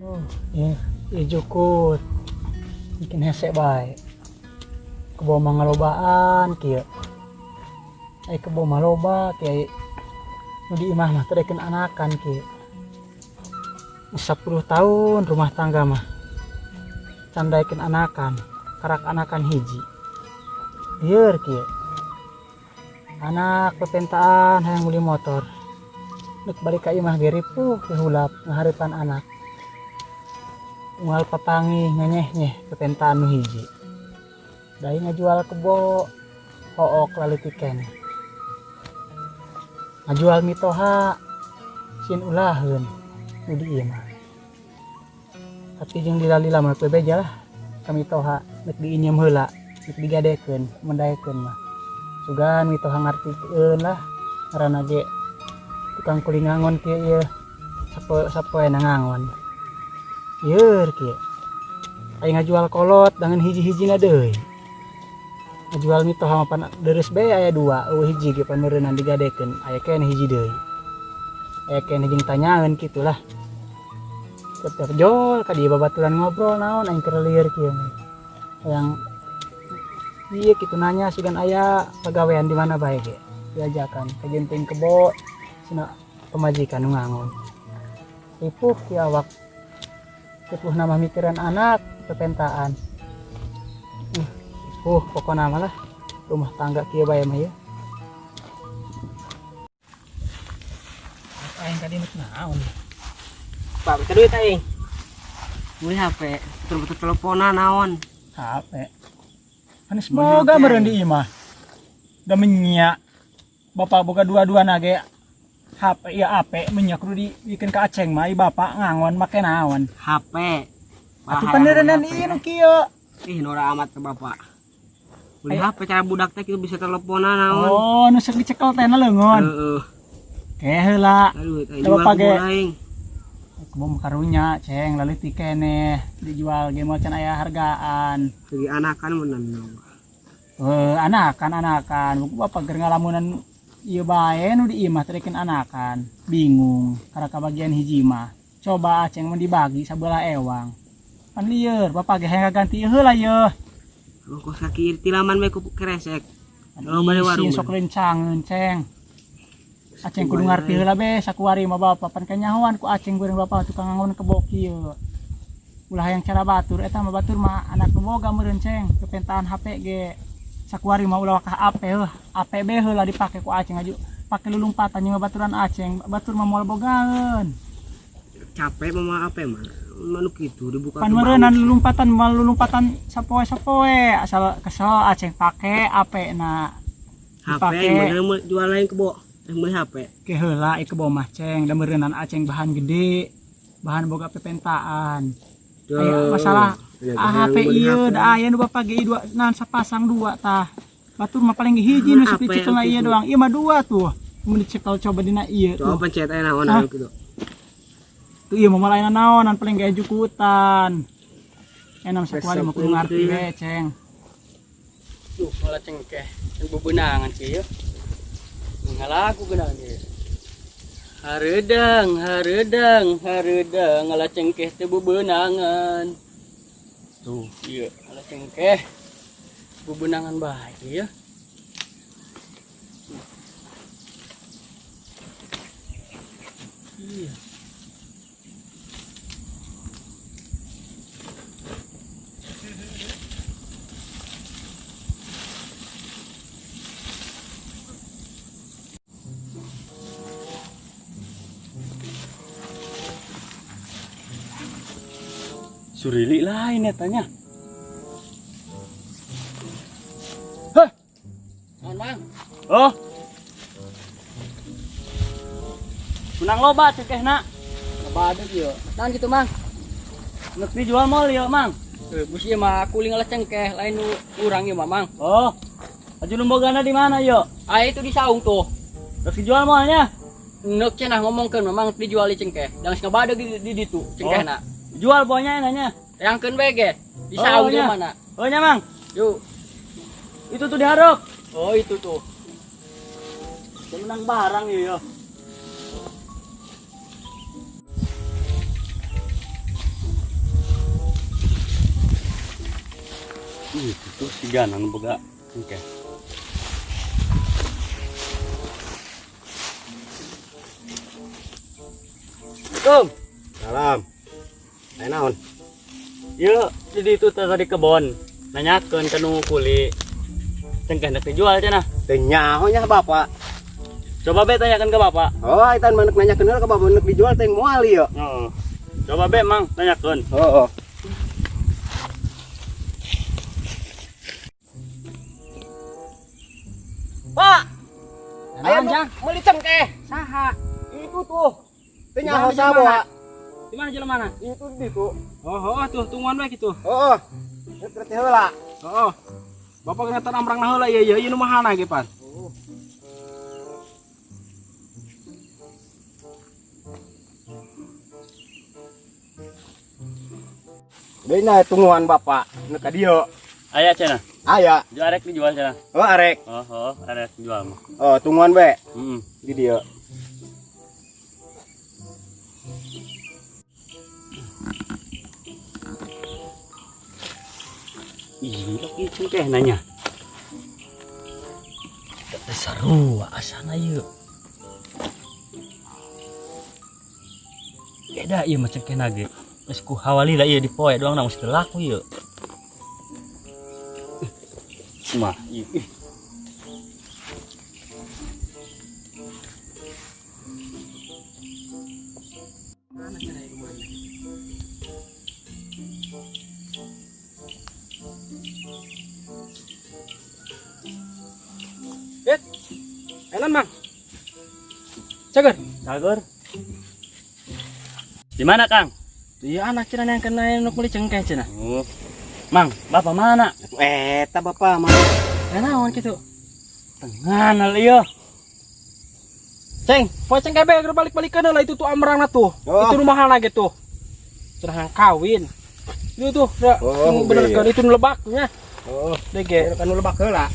Oh, iya, iya jukut. Bikin hese bae. Kebo mah ngalobaan kieu. Ai kebo mah loba kieu. Nu di imah mah teu daekeun anakan kieu. 10 tahun rumah tangga mah. Can daekeun anakan, karak anakan hiji. Lieur kieu. Anak pepentaan hayang meuli motor. Nek balik ka imah ge ripuh hulap ngahareupan anak. Unggal papanggih ngenyeh-nyeh pepentaan nu hiji. Dai ngajual kebo hook laleutik keneh. Ngajual mitoha sieun ulaheun nu di imah. Tapi jeung lila-lila mah bebeja lah ka mitoha nek diinjem heula, nek digadekeun, mendaekeun mah. Sugan mitoha ngartikeun lah ngaranna ge tukang kuli ngangon kieu ieu sapoe-sapoena ngangon. Ieur kieu. Aya ngajual kolot dangan hiji-hijina deui. Ngajual mitoha mah pan dereus bae aya dua, eueuh hiji ge pan meureunnan digadekeun, aya keneh hiji deui. Aya keneh jeung tanyaeun kitulah. Tiap-tiap jol ka dieu babaturan ngobrol naon aing keur lieur kieu mah. Hayang ieu kitu nanya sugan aya pagawean di mana bae ge. Diajakan ka jenting kebo cenah pamajikan nu ngangon. Ripuh ki awak. Ripuh nama mikiran anak pepentaan. Pokona mah lah rumah tangga kieu bae mah ya. Aing tadi nek naon? Pak, minta duit aing. Beli HP, betul-betul teleponan naon. HP. Kan semoga meureun di imah. Da menyak. Bapak boga dua-dua nage HP ya HP menyak kudu dibikin ka Aceng mah, bapak ngangon make naon. HP. Atuh panerenan ieu nu kieu. Ih, norak amat ke bapak. Beli HP cara budak teh kitu bisa teleponan naon. Oh, nu sok dicekel teh na leungeun. Heeh. Ke heula. Aduh, teh Coba jual pake. kebun aing. Kebun karunya, Ceng, laleutik keneh dijual ge moal can aya hargaan. Lagi anakan meunang. Anakan anakan. Buku bapak keur ngalamunan ieu bae nu di imah teh reken anakan. Bingung karena kabagian hiji mah. Coba Aceng mun dibagi sabelah ewang. Pan lieur, bapak ge hayang kaganti ieu heula yeuh. Ongkos kaki tilaman bae ku keresek. Kalau balik warung. Sok lencangeun, Ceng. Aceng kudu ngarti heula be sakuari mah bapak pan kanyahoan ku Aceng goreng bapak tukang ngangon kebo kieu. Ulah hayang cara batur eta mah batur mah anak nu boga meureun Ceng, kepentaan HP ge. Sakuari mah ulah wakah HP heuh, HP be heula dipake ku Aceng aju pake lulumpatan jeung baturan Aceng, batur mah moal bogaeun. Capek mah HP mah. Manu kitu dibuka Pan meureunnan lulumpatan moal lulumpatan sapoe-sapoe asal kesel Aceng pake HP na. HP meureun jual lain kebo. Beli HP. Ke heula ieu kebo mah Ceng, da meureunnan Aceng bahan gede, bahan boga pepentaan. Aya masalah HP ieu da aya nu bapak ge dua nan sapasang dua tah. Batur mah paling hiji nu sok dicekel na ieu doang. Ieu mah dua tuh. Mun dicekel coba dina ieu tuh. Coba pencet aya naon anu kitu. Tuh ieu mah lain naonan paling ge jukutan. Enam sakuari mah kudu ngarti we Ceng. Duh, malah cengkeh. Yang bebenangan sih ya. Ngalaku geunaan ieu. Hareudang, hareudang, hareudang ngala cengkeh teh bebenangan. Tuh, ieu ngala cengkeh. Bebenangan bae ya. Iya. Surili lain ya tanya. Hah? Mang, mang. Oh. Menang loba cengkehna. Loba ada ieu. Naon gitu, Mang? Nek dijual moal ieu, Mang. Bus ieu mah kuli ngalah cengkeh, lain nu urang ieu mah, Mang. Oh. Aju nu bogana di mana ieu? Ah, itu di saung tuh. Terus dijual moalnya? Nek cenah ngomongkeun Mang dijual di cengkeh. Jangan ngabadeg di ditu cengkehna. Oh. Jual bonya nanya. Yang bae ge. Di saung di mana? Oh nya, Mang. Yuk. Itu tuh diharok. Oh, itu tuh. Menang barang ieu. Ih, itu sigana nu boga cengkeh. Assalamualaikum. Salam. Aya naon? Ieu di ditu teh tadi kebon. Nanyakeun ka nu kuli. Cengkeh nek dijual cenah. Teu nyaho nya bapak. Coba be tanyakan ke bapak. Oh, eta mah nek nanyakeun heula ka bapak nek dijual teh moal ieu. Heeh. Coba be mang tanyakeun. Heeh. Pak, aya nu Jang. meuli cengkeh. Saha? Itu tuh. Teu nyaho Di mana, saha. Di mana jelema mana? Itu di ditu. Oh, tuh tungguan we kitu. Heeh. Rek teh heula. Heeh. Bapak kena tanam amrang heula ieu ieu ieu nu mahalna ge pan. Deui na tungguan bapak nek ka dieu. Aya cenah. Aya. Jual arek dijual cenah. Oh, arek. Oh, arek dijual mah. Oh, tungguan be Heeh. di dieu. Ih, lagi cengkeh nanya. Seru asana ieu. Beda ieu mah cengkeh ge. Geus ku hawali lah ieu dipoe doang na mesti laku ieu. Mah, ieu. Ih. Mana cenah ieu mana? Eh. Enak, Mang. Cager. Cager. Di mana, Kang? Iya anak cenah yang kena nu meuli cengkeh cenah. Oh. Mang, bapak mana? Eta bapak mah. Ya naon kitu? Tengan ieu. Ceng, poe cengkeh be geus balik-balikeun lah itu tuh amrangna tuh. Oh. Itu nu mahalna ge tuh. Cenah yang kawin. Itu tuh, da, Oh, nu bener iya. kan itu nu lebaknya. Oh, Dege. kan nu lebak heula.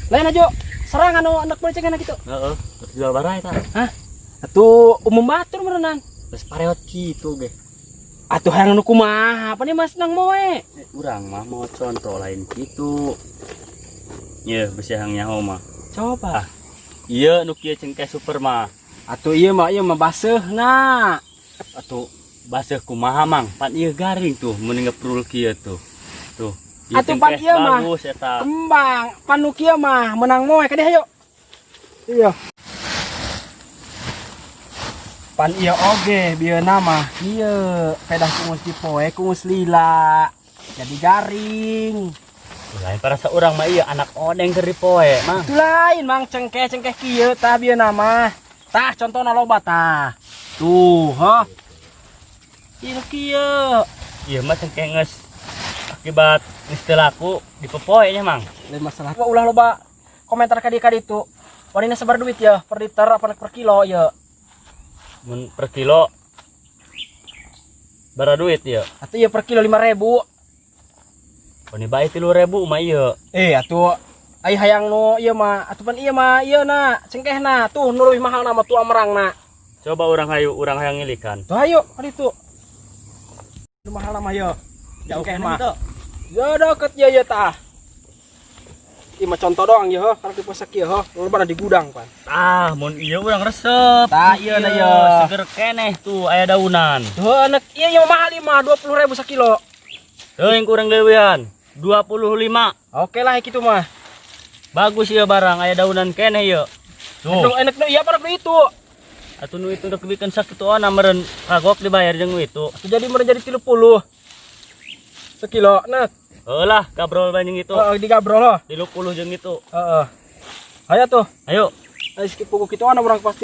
Lain aja serang anu anak meuli cengkehna kitu. Heeh, jual barai ta. Hah? Atuh umum batur meureunan. Geus pareot kitu ge. Atuh hayang nu kumaha? Apa nih Mas nang moe? Urang mah mau contoh lain kitu. Ye, besi hang nyaho mah. Coba. Ieu nu kieu cengkeh super mah. Atuh ieu mah baseuhna. Atuh baseuh kumaha mang? Pan ieu garing tuh mun ngeprul kieu tuh. Tuh. Ieu Atuh pan cengkeh ieu mah. bagus eta. Kembang, pan nu kieu mah menang moe ka dieu hayo. Iya. Pan ieu oge bieuna mah ieu pedah kungus dipoe kungus lila. Jadi garing. Lain para saurang mah ieu anak odeng keur dipoe mang. Itu lain mang cengkeh-cengkeh kieu tah bieuna mah. Tah contohna loba tah. Tuh, hah. Ieu kieu. Ieu mah cengkeh geus akibat geus teu laku dipepoe nya mang. Lain masalah. Wah, ulah loba komentar ka dieu ka ditu. Wanina sebar duit ya per liter apa per kilo ya. Mun per kilo bara duit ya. Atuh ya per kilo 5.000. Wani bae 3.000 mah ieu. Eh atuh ai hayang nu ieu mah atuh pan ieu mah ieu na cengkehna tuh nu leuwih mahal na mah tuh amerangna. Coba urang hayu urang hayang ngilikan. Tuh ayo ka ditu. Nu mahal na mah ieu. Cengkeh mah. Ya deket ya ya tah. Ieu mah contoh doang ya heuh, karena tipe sakieu heuh, nu di gudang pan. Ah, mun ieu urang resep. Tah, ieu na ieu. Seger keneh tuh aya daunan. Tuh anak ieu ieu mahal ieu mah 20.000 sakilo. Teuing kurang leuwihan 25. Oke lah kitu mah. Bagus ieu barang aya daunan keneh ieu. Tuh. Aduh, enak nu ieu apa nu itu? Atuh nu itu udah bikin sakitu ona meureun kagok dibayar jeung nu itu. Atuh jadi meureun jadi 30 sekilo. Nah, Heuh lah, gabrol bae jeung itu. heeh digabrol loh. 30 jeung itu. Heeh. Ayo tuh. Ayo. Ayo skip buku kitu ana urang pasti.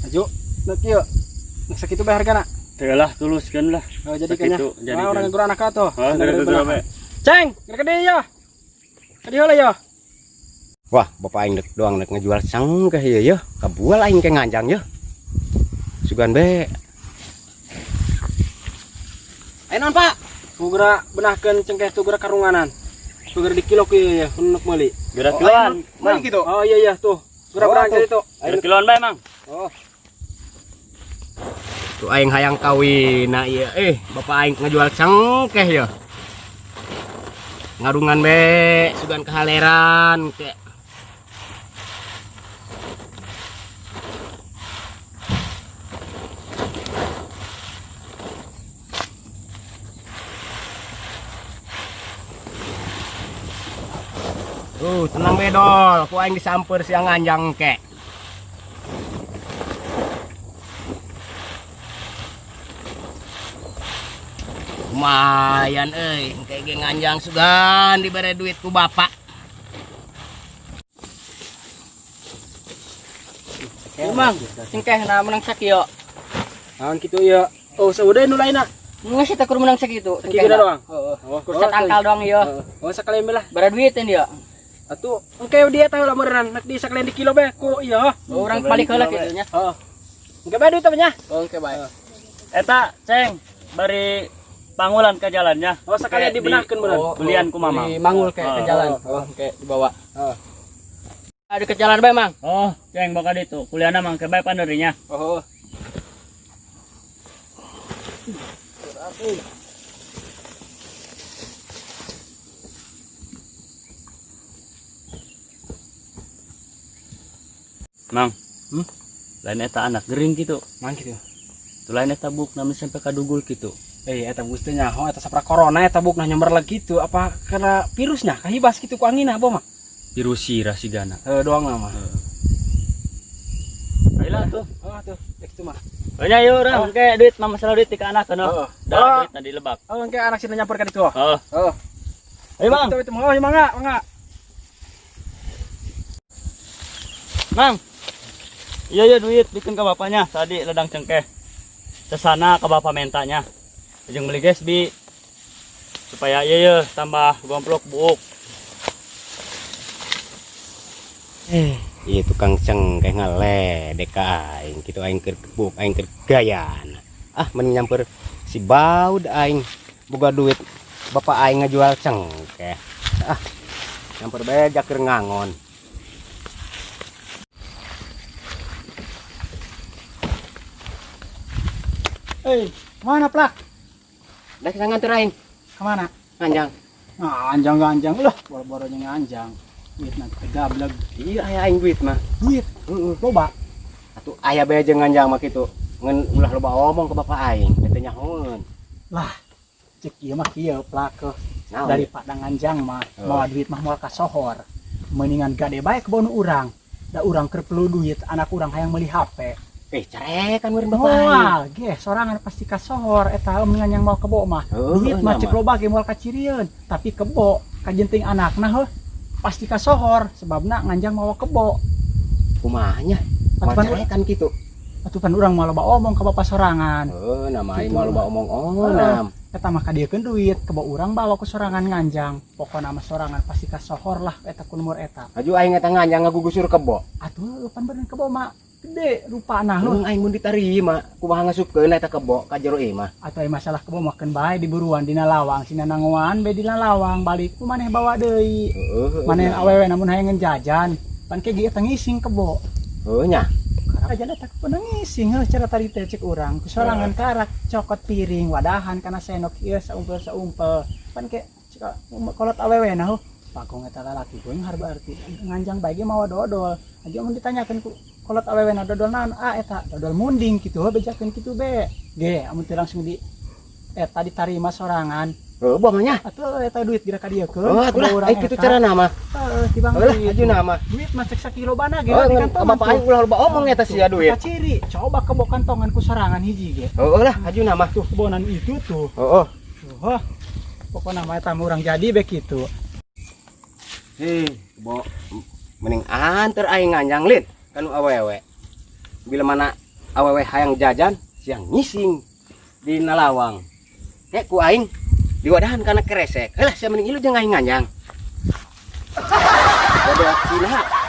Ajo, nek ieu. Nek sakitu bae hargana. Teu lah tuluskeun lah. Oh, jadi kayaknya. Sakitu, jadi Nah, orang ngegurang anak atuh. Heuh, geura bae. Ceng, geura ka dieu ya. Ka dieu heula ya. Wah, bapak aing dek doang dek ngejual cengkeh ieu yeuh. Kabual aing ke nganjang yeuh. Sugan be. Ayo naon, Pak? Ku geura benahkeun cengkeh tuh geura karunganan. Tuh geura di kilo ku ieu ya, nu meuli. Geura Oh, kiloan. ayo, meuli Mang. gitu. Oh iya iya tuh. Geura Oh, berangkat tuh. itu. Geura kiloan bae, Mang. Oh. Tuh aing hayang kawin nah ieu bapak aing ngajual cengkeh ya. Ngarungan be sugan kahaleran ke. Tenang bedol, ku aing disamper siang nganjang ke. Lumayan euy, engke ge nganjang sugan dibere duit ku bapak. Ieu Mang, cengkehna menang sakieu. Naon kitu ieu? Oh, saudeun nu lainna. Geus eta kur menang sakitu. Sakieu doang. Heeh. Oh, Kur satangkal doang ieu. Oh, sakalian be lah. Bara duit dia. Atuh, engke dia tahu lah meureunnan nek di sakalian di kilo be ku ieu. Urang balik heula kitu nya. Heeh. Engke bae duit nya. Oh, engke bae. Eta, Ceng, bari pangulan ke jalannya. Oh, sekalian dibenahkeun meureun. Oh, Belian ku Mamang. Di manggul kayak ke jalan. Oh, engke dibawa. Heeh. Ada ke jalan bae, Mang. Oh, Ceng bakal itu. Kuliahna mangke bae panderinya. Oh. Mang. Lain eta anak gering gitu. Mang kitu. Tuh lain eta buk namanya sampai kadugul gitu. Eta bus teh nyaho eta sapra corona eta bukna nyamber lagi gitu apa karena virusnya kahibas kitu ku anginna bo mah. Virus sirah sigana. Heuh doang lah mah. Ayolah tuh. Oh tuh, rek kitu mah. Banyak yuk orang, engke duit mah masalah duit ti ka anak kan. Heeh. Dah duit na dilebak. Oh, engke anak sina nyamper ka ditu. Heeh. Heeh. Ayo Bang. Itu mah, oh, mangga, mangga. Mang. Iya iya duit bikin ke bapaknya tadi ladang cengkeh. Kesana ke bapak mentanya. Jeung beli gas bi supaya iya iya tambah gomplok buuk. Iya tukang cengkeh ngaledek ka aing kitu aing keur buuk aing keur gayaan. Ah mending nyamper si baud aing boga duit bapak aing ngajual cengkeh. Ah nyamper bae jakeur ngangon. Mana plak? Dah kita nganter aing. Kemana? Nganjang. Nah, anjang-anjang lah, boro-boronya nganjang. Duit nanti gablek. Iya aya aing duit mah. Duit. Heeh. Loba. Atuh aya bae jeung nganjang mah kitu. Ngan ulah loba omong ke bapak aing, teh nyahoeun. Lah, cek ieu mah kieu plak ke. Naon? Daripada nganjang mah, mawa duit mah moal kasohor. Mendingan gade bae kebon urang. Da urang keur perlu duit, anak urang hayang meuli HP. Carekan meureun bapak aing. Moal, geh sorangan pasti kasohor eta mendingan yang mau kebo mah. Heuh, Duit mah cek mah. loba ge moal kacirieun, tapi kebo kajenting anakna heuh pasti kasohor sebabna nganjang mawa kebo. Kumaha nya? Atuh Moal pan carekan kitu. Atuh pan urang moal loba omong ka bapak sorangan. Heuh, nama aing Gitu. moal loba omong oh, Heeh. nam. Eta mah kadiekeun duit, kebo urang bawa ku sorangan nganjang. Pokona mah sorangan pasti kasohor lah eta ku nomor eta. Aju aing eta nganjang ngagugusur kebo. Atuh pan bener kebo mah gede rupana heuh. Heuh aing mun ditarima, kumaha ngasupkeun eta kebo ka jero imah. Atuh aya masalah kebo mah keun bae diburuan dina lawang, sina nangoan bae dina lawang balik ku maneh bawa deui. Heuh. Maneh awewe namun hayang jajan, pan ke ge eta ngising kebo. Heuh nya. Karak aja eta kebo ngising heuh cara tadi teh cek urang. Ku sorangan karak cokot piring wadahan kana senok ieu saumpel-saumpel. Pan ke cek kolot awewe na heuh. Pagong eta lalaki beunghar berarti nganjang bae ge mawa dodol. Aja mun ditanyakeun ku kolot awewe na dodol naon? Ah eta dodol munding kitu heuh bejakeun kitu be. Ge amun teu langsung di eta ditarima sorangan. Heuh boh mah nya. Atuh eta duit geura ka dieu keun. Heuh atuh lah, aing kitu carana mah. Heeh, tibang Heuh lah, duit. aju nama. Duit mah cek sakilo bana ge Heuh di ngan kantongan bapak tuh. aing ulah loba omong eta sia duit. Kaciri, coba kebo kantongan ku sorangan hiji ge. Heuh lah, aju nama. Tuh kebonan itu tuh. Heuh. Tuh, heuh. Pokona mah eta mah urang jadi be kitu. Heh, kebo mending anter aing nganjang lin kanu awewe. Bila mana awewe hayang jajan, siang ngising di nalawang. Kayak ku aing diwadahan kana keresek. Helah sia mending ilu jeung aing nganjang. Bodoh sina.